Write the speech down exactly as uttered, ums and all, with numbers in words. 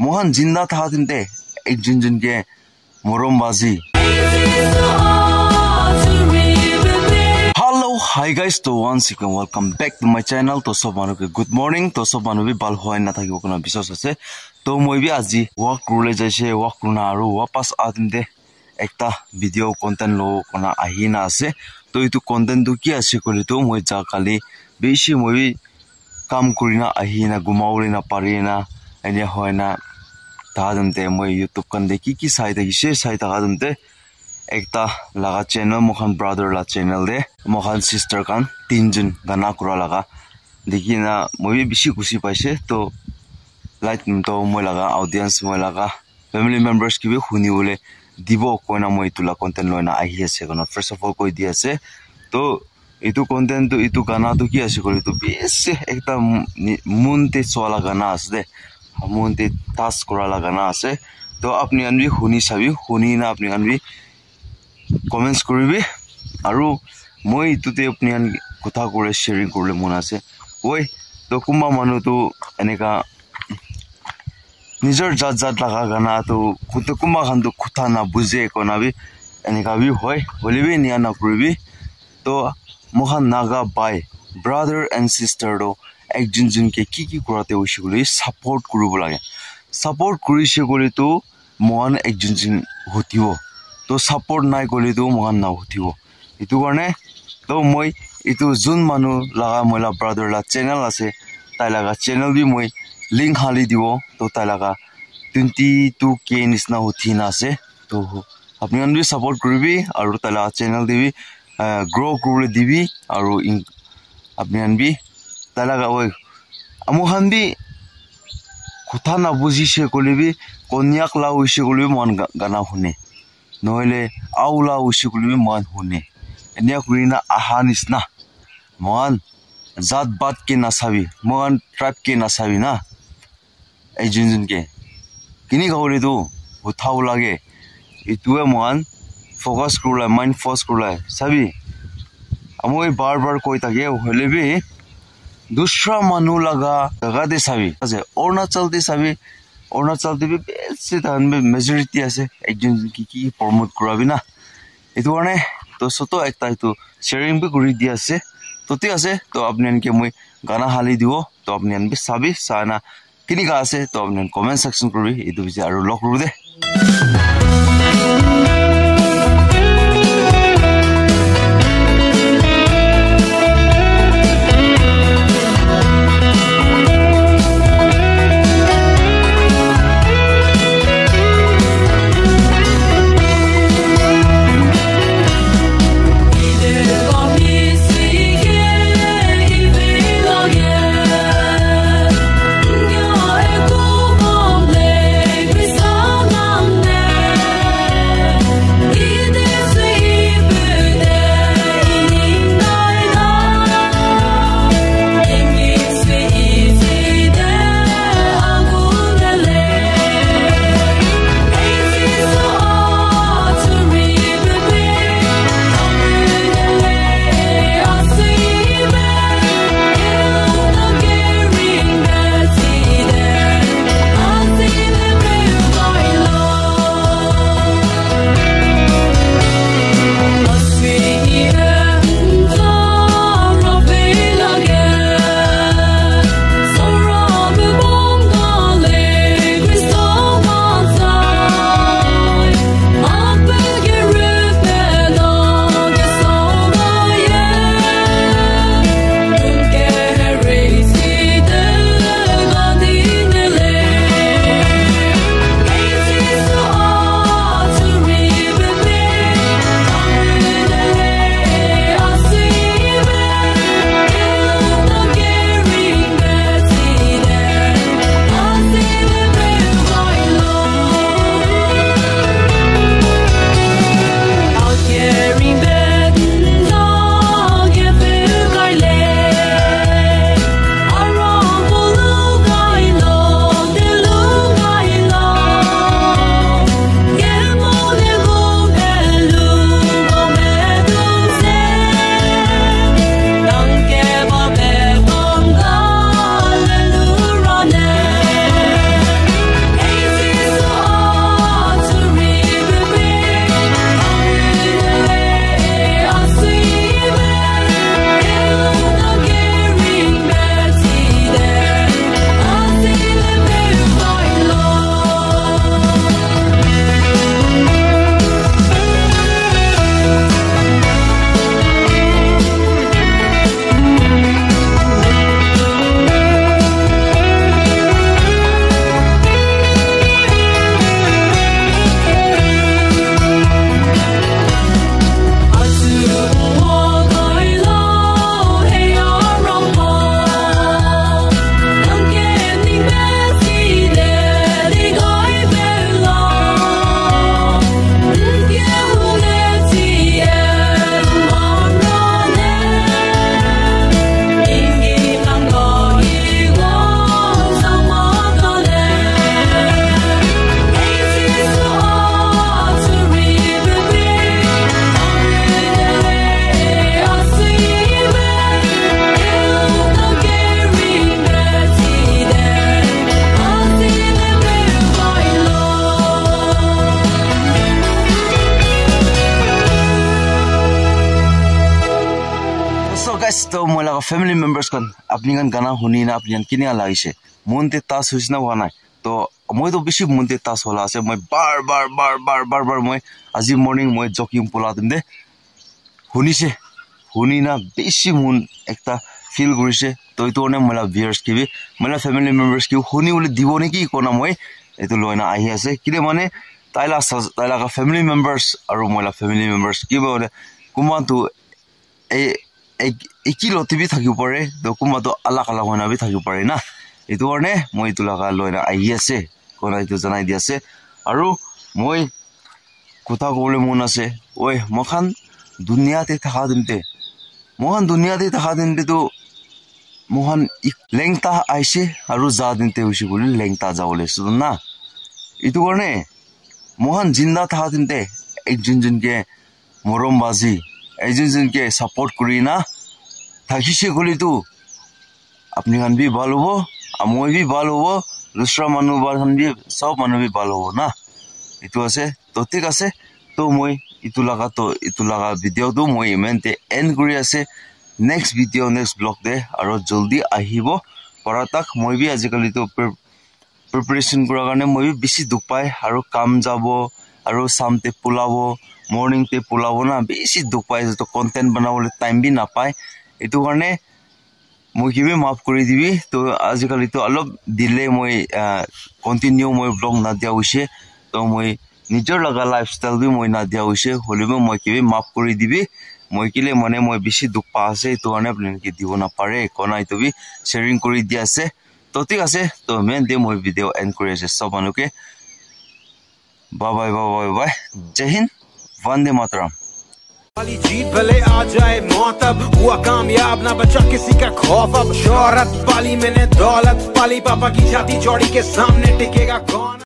Mohan jinda tha din te, ek jun jun ke morom bazi. Hello, hi guys, to once again welcome back to my channel. To sob manu ke good morning, to sob manu bi bhal hoi na thakibo koina biswas ase. To moi bi aji walk kuribole jaise, walk kurina aru wapas a din te ekta video content lo kona ahi na ase. To itu content tu ki ase koile tu moi ja kali bishi moi bi kam kurina ahi na gumawole na pari na enia hoi na tha din te moi YouTube khan te ki ki sai thakise sai thaka din te ekta laga channel moikhan brother la channel te moikhan sister khan tinjun gana kura laga dikhi na moi bi bishi khushi paise. To like to moi laga audience moi laga family members ki bi huni bole dibo koina moi itu la content loina ahi ase koina first of all koi di ase. To itu content tu itu gana tu ki ase koile tu bishi ekta mon te chua la gana ase de, mon te touch kura la gana ase. To apni khan bi huni sabi, huni na apni khan bi comments kuribi. Aru moi itu te apni khan kotha kure sharing kuribole mon ase. Oi, to kunba manu tu eneka nijor jat jat laga gana tu kunba khan tu kotha na buje koina bi eneka bi hoi, hoile bi enia na kuribi. To moikhan Naga bhai, brother and sister to ek jun jun ke ki ki kura te hoise koile support kuribo lage. Support kurise koile tu moikhan ek jun jun hutibo. To support nai koile tu moikhan na hutibo. Itu karne to moi itu jun manu laga moi la brother la channel ase, tai laga channel bi moi link hali dibo. To tai laga twenty two K nisna huthi na ase. To apni khan bi support kuribi aru tai laga channel te bi, ah, grow kuribole dibi aru in-, apni khan bi tai laga oi amu khan bi kotha na bujise koile bi konyak la hoise koile bi moikhan ga-, gana hune. Nohoile au la hoise koile bi moikhan hune. Enia kurina aha nisna. Moikhan jat bat ke nasabi, moikhan tribe ke nasabi na. Ek jun jun ke. Kini khabole tu, uthabo lage. Itu e moikhan focus kuribole, mind focus kuribole. Sabi? Amoi bar bar koi thake, hoile bi, dusra manu laga jaga te sabi. Ase, Arunachal te sabi, Arunachal te bi bishi tahan bi majority ase, ek jun jun ki ki promote kura bi na. Itu karne, to soto ekta itu sharing bi kuri di ase. To thik ase, to apni khan ke moi gana hali dibo, to apni khan bi sabi, sana kinika ase, to apni khan comment section kuribi, itu bishi aru log kuribo de. family members khan, apni khan gana huni na apni khan kini lagise? Mon te touch hoise na hua nai? To moi to bishi mon te touch hola ase. Moi bar bar bar bar bar bar moi aji morning moi jogging pula time te hunise, huni na bishi mon ekta feel kurise. To itu karne moi la viewers ki bi, moi la family members ki huni bole dibo neki kona moi itu loina ahi ase. Kile mane tai la sa-, tai laga family members aru moi la family members ki ba hoile kunba tu e-, e-, eki lote bi thakibo pare, to kunba to alag alag hoina bi thakibo pare na. Itu karne moi itu laga loina ahi ase, kona itu janai di ase. Aru moi kotha kobole mon ase, oi, moikhan dunia te thaka din te, moikhan dunia te thaka din te tu moikhan ik-, lengta aise aru ja din te hoise koile lengta jabole ase na. Itu karne moikhan jinda thaka din te ekjon jon ke morom bazi, ekjon jon ke support kuri na thakise koile tu apni khan bi bhal hobo, a moi bi bhal hobo, dusra manu khan bi, sob manu bi bhal hobo na. Itu ase, to thik ase, to moi itu laga to, itu laga video tu moi iman te end kuri ase. Next video, next vlog te aro jaldi ahibo para tak. Moi bi ajikali to pre-, preparation kura karne moi bi bishi dukh pai, aro kam jabo, aro sham te pulabo, morning te pulabo na, bishi dukh pai, to content banabole time bi napai. Itu karne moi ke bi maaf kuri dibi. To ajikali to olop delay moi, ah, continue moi vlog na dia hoise. To moi nijor laga lifestyle bi moi na dia hoise, hoile bi moi ke bi maaf kuri dibi. Moi kile mane moi bishi dukh pa ase, itu karne apni ke dibo na pare kona itu bi sharing kuri dia ase. To thik ase, to main de moi video end kuri ase. Sob manu ke bye bye, bye bye, bye. Jai Hind, Vande Mataram. वाली जीत भले आ जाए मौत, अब हुआ कामयाब ना बचा किसी का खौफ। अब शोहरत पाली मैंने, दौलत पाली, पापा की छाती चौड़ी, के सामने टिकेगा कौन?